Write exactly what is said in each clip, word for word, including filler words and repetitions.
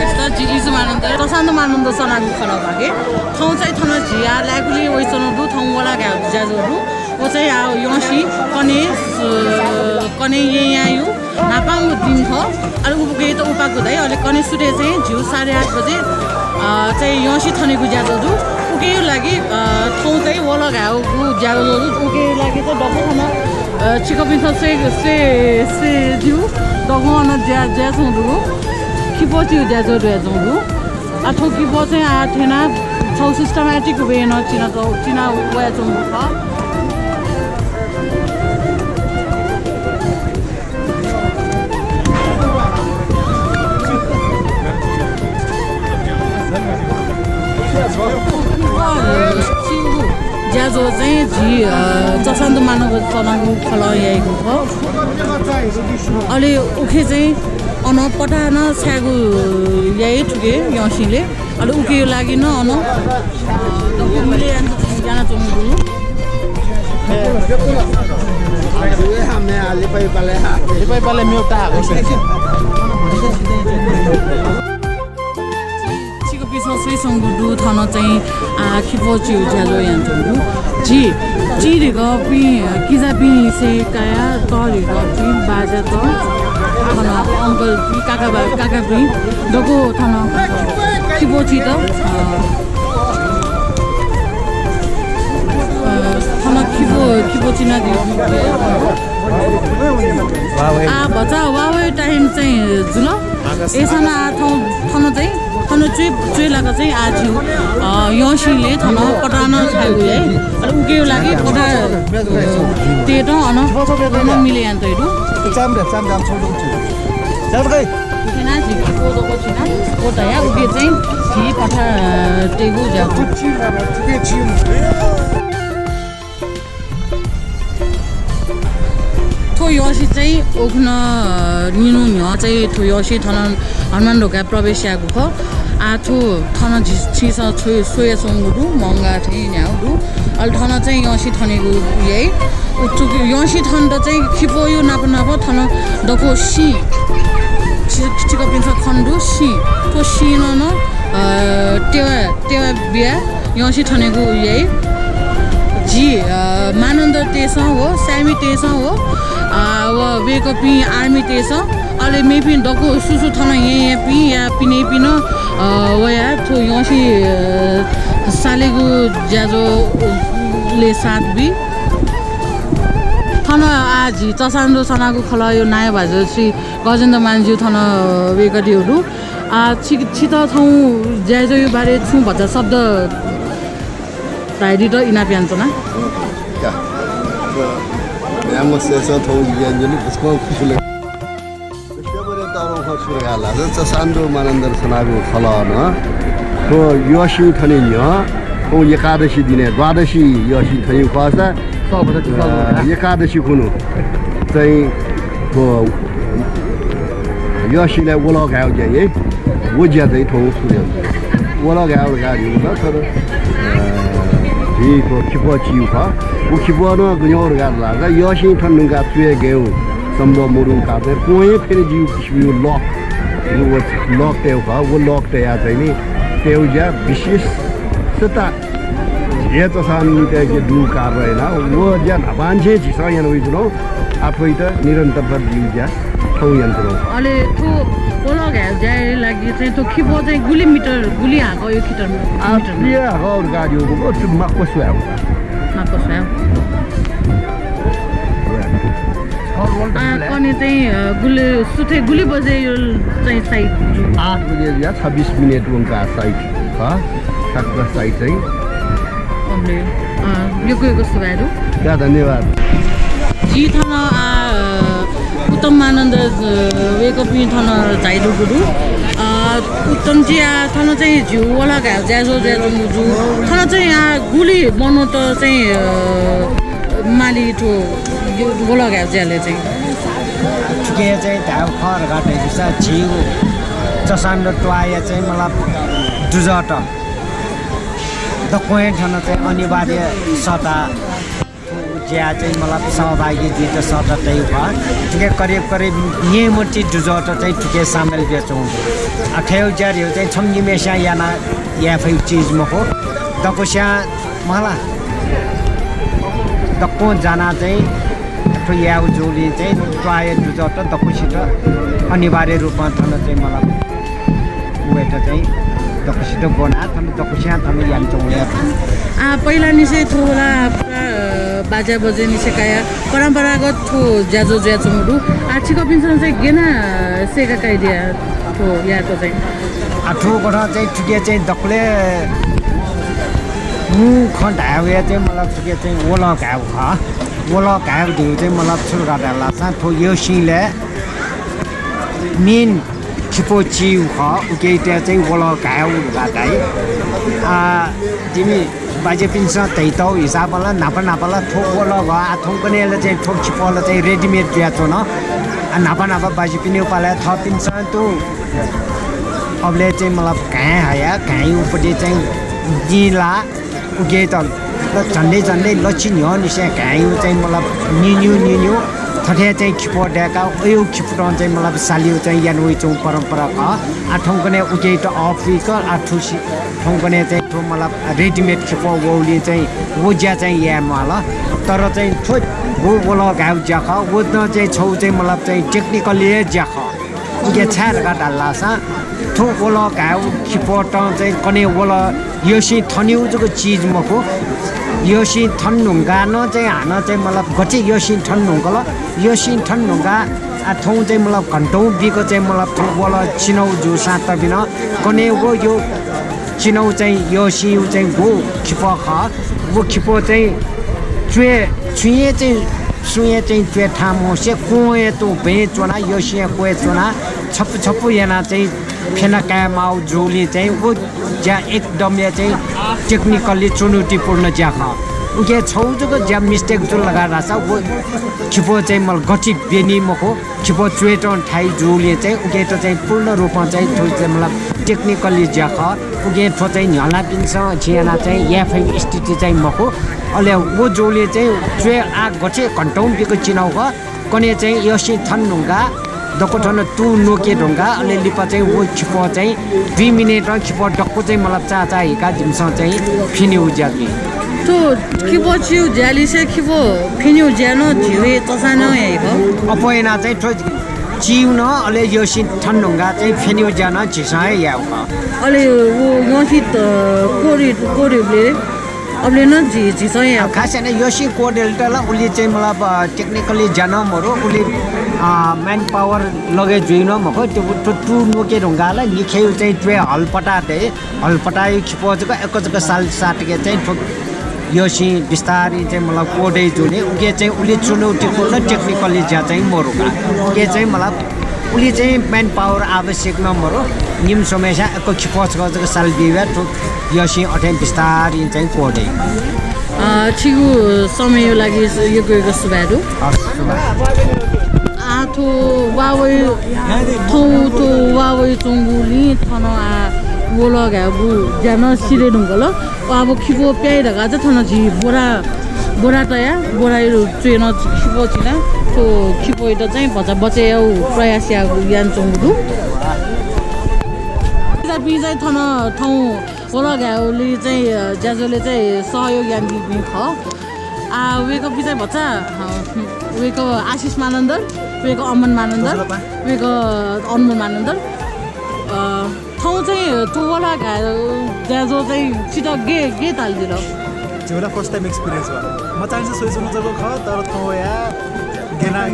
यस्तो जिलिजु मानन्द, चसान्द मानन्द सनागु खलः बाके। थौं चाहिँ थन झिया लाय्‌कुलिं वइच्वनु दु, थौं वला घाय् ज्याझ्वः दु। व चाहिँ आ यंसिं कने, अ, कने येँयायु न्हापांगु दिं खः। अले उबुके त उपाकु धाइ, अले कने सुथय् चाहिँ झिउ साढे आठ बजे, अ, चाहिँ यंसिं थनेगु ज्याझ्वः दु। उकेयु लागि, अ, थौं चाहिँ वला घाय्‌गु ज्याझ्वः दु। उकेयु लागि त दक्व थन अ, छिकपिन्सं स्वये, स्वये, स्वये ज्यू। दक्वं अन ज्या, ज्याझ्वः दु। खिपः चिउ ज्याझ्वः दु, ज्याझ्वः दु। आ, थ्व खिपः चाहिँ आ थेना छौ systematic way नं चिना, चिना वयाच्वंगु खः। ज्याझ्वः चाहिँ झी, अ, चसान्द मानन्द सनागु खलः याइगु खः। अले उखे चाहिँ अन पता नं छायेगु याइ थुके यंसिंले। अले उकेया लागि नं अन, अ, दक्व मिले याना, यानाच्वंगु दु। छिकपिन्सं स्वयाच्वंगु दु, थन चाहिँ, आ, खिपः चिउ ज्याझ्वः यानाच्वंगु दु। झी, झी चिधिकःपिं किजापिंसे काया, तःधिकःपिं बाज्यात, थन uncle पिं, काका बा-, काकापिं, दक्व थन खिपः चित, अ, अ, थन खिपः, खिपः चिनादीगु। आ, भचा वाःवया time चाहिँ जुल। अय्‌सां नं आ थौं, थन चाहिँ, थन च्वय्, च्वय् लाक चाहिँ आ झिउ, अ, यंसिंले थन पता नं छायेगु याइ। अले उकेया लागि पता, अ, तयेत अन, अन मिले याना तयागु दु। थेना झी खिपः दक्व चिना, व तया उके चाहिँ झी पता, अ, तयेगु ज्याझ्वः। थ्व यःसिं चाहिँ उखुन्हु, अ, निन्हु न्ह्यः चाहिँ थ्व यःसिं थन हनुमान ढोकाय् प्रवेश याःगु खः। आ, थ्व थन झी, छिसं छु-, स्वयाच्वंगु दु, मंगा थें न्ह्यागु दु। अले थन चाहिँ यःसिं थनेगु याइ। उचुक यःसिं थनेत चाहिँ खिपःयु नाप नाप थन दक्व सिं। छि-, छिकपिन्सं खने दु सिं। थ्व सिं नं, अ, तेवा, तेवा बिया यःसिं थनेगु याइ। झी, अ, मानन्धरतय्‌सं व साय्‌मितय्‌सं व, अ, व वय्‌कःपिं आर्मीतय्‌सं, अले मेपिं दक्व सुसु थन येँयापिं या पिनेपिं नं, अ, वया थ्व यःसिं, अ, सालेगु ज्याझ्वःले साथ बी। थन आ झी चसान्द सनागु खलःयु नायः भाजु श्री गजेन्द्र मानज्यू थन, अ, वय्‌कःयु दु। आ, छि, छित थौं ज्याझ्वःयु बारे छुं भचा शब्द धायेदित इनाप यानाच्वना। का। म्ह्याय्‌म्ह सय्‌सं थौं ज्याझ्वः यानादिल, गुस्कं खुसि लगे। विश्वभरय् तःधंगु खँ छु धकाः धाःसा चसान्द मानन्धर सनागु खलः नं थ्व यःसिं थने न्ह्यः थौं एकादशी दिनय् द्वादशी यःसिं थनेगु खःसा, अ, एकादशी खुन्हु चाहिँ थ्व यःसिंलय् वलः घायेगु ज्या याइ। व ज्या चाहिँ थौं सुरु यात। वलः घायेगु धकाः धाःसा थ्व, अ, झी थ्व खिपः चिउ खः। व खिपः नं गन याउ धकाः धाःसा यःसिं थन धुंकाः च्वय् गयेगु सम्भव मदुगु कारणं क्वं हे फ्यने ज्यूगु किसिमं lock, व lock तयेगु खः। व lock तयाः चाहिँ नि तयेगु ज्या विशेषतः झी चसान्दितय्‌के दुगु कारणं यानाः व ज्या न्हापांनिसें झीसं याना वयाच्वनागु। आः थ्वइत निरन्तरता बीगु ज्या थौं यानाच्वनागु। अले थ्व वलः घायेगु ज्याया लागि चाहिँ थ्व खिपः चाहिँ गुलि मिटर, गुलि हाकःया खिटर, आः मिटर? थुलि हाकः धकाः धाःगु, थ्व माक्व स्वयागु। माक्व स्वयागु। आः कने चाहिँ, अ, गुलि, सुथय् गुलि बजेया चाहिँ साइत जू? आठ बजे या छब्बिस मिनेट वंकाः साइत। खः, ठ्याक्क साइत चाहिँ। अले, अ, यक्व यक्व सुभाय् दु। या, धन्यवाद। झी थन, आ, उत्तम मानन्धर, अ, वय्‌कःपिं थन झायादीगु दु। अ, उत्तमजी, आ, थन चाहिँ झीगु वलः घायेगु ज्याझ्वः जुयाच्वंगु दु। थन चाहिँ, आ, गुलि मनूत चाहिँ, अ, माली थ्व वलः घायेगु ज्याय् चाहिँ? थुके चाहिँ धायेगु खः धकाः धाइसा झीगु चसान्द त्वाःया चाहिँ मतलब दुजःत दक्वं हे थन चाहिँ अनिवार्य सःता। ज्याय् चाहिँ मतलब सहभागी जुइत सःता तयागु खः। थुके करिब करिब न्यय्म्ह ति दुजःत चाहिँ थुके सामेल जुयाच्वंगु दु। अ, थ्व ज्या धइगु चाहिँ छम्ह निम्हय्सियां याना याये फइगु चिज मखु। दक्वस्यां मला दक्वं जानाः चाहिँ थ्व यायेगु जूलिं चाहिँ त्वाःया दुजःत दक्वसित अनिवार्य रूपं थन चाहिँ मतलब वयेत चाहिँ दक्वसित ब्वनाः थन दक्वस्यां थन यानाच्वंगु दु। आ, पहिलानिसें थ्व ला पुरा, अ, बाज्याबज्येनिसें कयाः परम्परागत थ्व ज्याझ्वः जुयाच्वंगु दु। आ, छिकपिन्सं चाहिँ गय् याना सय्का कयादिया थ्व यायेत चाहिँ? आ, थ्व कथं चाहिँ थुके चाहिँ दकलय् मू खँ धाये वया चाहिँ मतलब थुके चाहिँ वलः घायेगु खः। वलः घायेगु धइगु चाहिँ मतलब छु धकाः धाःसा थ्व यःसिंलय् main खिपः चीगु खः, उकियात चाहिँ वलः घायेगु धकाः धाइ। आ, जिमि बाज्यापिन्सं धयातःगु हिसाबं ला न्हापा न्हापा ला थ्व वलः घः, आ, थौंकन्हय् ला चाहिँ थ्व खिपः ला चाहिँ readymade जुयाच्वन। आ, न्हापा न्हापा बाज्यापिनिगु पालय् थःपिन्सं तुं अबलय् चाहिँ मतलब घाँय् हयाः घाँय्‌यागुपट्टि चाहिँ दिं ला उकियात ल-, झन्डै झन्डै लच्छि न्ह्यःनिसें घाँय्‌यागु चाहिँ मतलब निन्यु निन्यु थथे चाहिँ खिपः दय्काः अय् खिपतं चाहिँ मतलब सालिगु चाहिँ याना वइच्वंगु परम्परा खः। आ, थौंकन्हय् उकियात अःपुइक, आ, थुसि-, थौंकन्हय् चाहिँ थ्व मतलब readymade खिपः वःगुलिं चाहिँ व ज्या चाहिँ याये म्वाःल। तर चाहिँ थ्व व वलः घायेगु ज्या खः, व नं चाहिँ छगू चाहिँ मतलब चाहिँ technically हे ज्या खः। उकिं छाय् धकाः धाःसा थ्व वलः घायेगु खिपतं चाहिँ कन्हय् वलः यःसिं थनेगु जक चिज मखु। यःसिं थन धुंकाः नं चाहिँ हानं चाहिँ मतलब गथे यःसिं थन धुंकल, यःसिं थन धुंकाः आ थौं चाहिँ मतलब घन्टौं बिक चाहिँ मतलब थ्व वलः चिनागु जूसां तबिनं कन्हय् व यः चिनागु चाहिँ यःसिंगु चाहिँ व खिपः खः। व खिपः चाहिँ च्वय् छुं हे चाहिँ सुं हे चाहिँ च्वय् थाहां मवसे क्वं हे तुं बँय् च्वनाः यःसिंया क्वय् च्वनाः छपु छपु यानाः चाहिँ फ्यना काये माःगु जूलिं चाहिँ व ज्या एकदम हे चाहिँ technically चुनौतीपूर्ण ज्या खः। उकिं छगू जक ज्या mistake जुल धकाः धाःसा व खिपः चाहिँ मतलब गथे ब्यनी मखु। खिपः च्वय् तं थाइ जूलिं चाहिँ उकियात चाहिँ पूर्ण रूपं चाहिँ थ्व चाहिँ मतलब technically ज्या खः। उकिं थ्व चाहिँ न्ह्यलापिन्सं झी यानाः चाहिँ याये फइगु स्थिति चाहिँ मखु। अले व जूलिं चाहिँ च्वय् आ गथे घन्टौं बिक चिनागु खः। कन्हय् चाहिँ यःसिं थन धुंकाः दक्व थन तुं न्वके धुंकाः अले लिपा चाहिँ व खिपः चाहिँ दुई मिनेटं खिपः दक्व चाहिँ मतलब चाःचाः हिकाः जिमिसं चाहिँ फ्यनेगु ज्या जुइ। थ्व खिपः चीगु ज्यालिसे खिपः फ्यनेगु ज्या नं झीगु हे चसां नं याइ खः। अप्वः यानाः चाहिँ थ्व चीगु नं अले यःसिं थन धुंकाः चाहिँ फ्यनेगु ज्या नं झीसं हे यायेगु खः। अले व यःसिं त क्वदे, क्वदे, अबलय् नं झी, झीसं यायेगु। खास यानाः यःसिं क्वदेत ला उलि चाहिँ मतलब, अ, technically ज्या नं मरु, उलि, अ, manpower लगे जुइ नं मखु। त्यो, त्यो तुं न्वके धुंकाः ला निखेय् चाहिँ च्वय् हलपता दइ। हलपताया खिपः जक एक जक साल सातके चाहिँ थ्व यःसिं बिस्तारं चाहिँ मतलब क्वदे जुल। उकिं चाहिँ उलि चुनौतीपूर्ण technically ज्या चाहिँ मरु का। उकिं चाहिँ मतलब उलि चाहिँ manpower आवश्यक नं मरु। निम्ह स्वम्हस्यां एक खिपः छकः जक साल बिया थ्व यःसिं अथें बिस्तारं चाहिँ क्वदे। अ, छिगु समयया लागि यक्व यक्व सुभाय् दु। हस्, सुभाय्। आ, थ्व वा वइ, थौं थ्व वा वइच्वंगुलिं थन आ वलः घायेगु ज्या नं सिधये धुंकल। व अब खिपः प्याइ धकाः चाहिँ थन झी बोरा, बोरा तयाः, बोराया च्वय् नं खिपः चिनाः थ्व खिपःयात चाहिँ भचा बचय् यायेगु प्रयास यायेगु यानाच्वंगु दु। दापिं चाहिँ थन थौं वलः घायेगुलिइ चाहिँ, अ, ज्याझ्वलय् चाहिँ सहयोग यानादीपिं खः। आ, वय्कःपिं चाहिँ भचा, अ, वय्कः आशिष मानन्धर, वय्कः अमन मानन्धर, वय्कः अनमोल मानन्धर। अ, थौं चाहिँ थ्व वलः घायेगु ज्याझ्वः चाहिँ छितः गय्, गय् तालदिल? जिगु ला first time experience खः। मचांनिसें स्वयाच्वनागु खः, तर थौं वयाः गय् याना,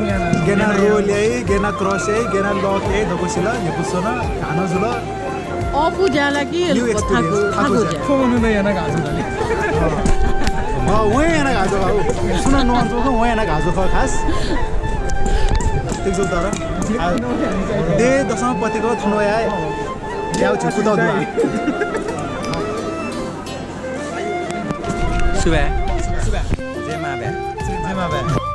गय् याना role याइ, गय् याना cross याइ, गय् याना lock याइ धकाः सिल, न्ह्यइपुसे च्वना, हानं जुल। अःपु ज्या ला कि new experience, थाकु, थाकु ज्या। थ्व मनूनं यानागु ज्या नि। अँ, वं यानागु ज्या खः। सुनां न्वंगु खः, वं यानागु ज्या खः खास। ठीक जुल तर। आ, देय् दसं पतिक थन वयाः यायेगु झीगु कुतः दु। सुभाय्। सुभाय्। जय मांभाय्। जय मांभाय्।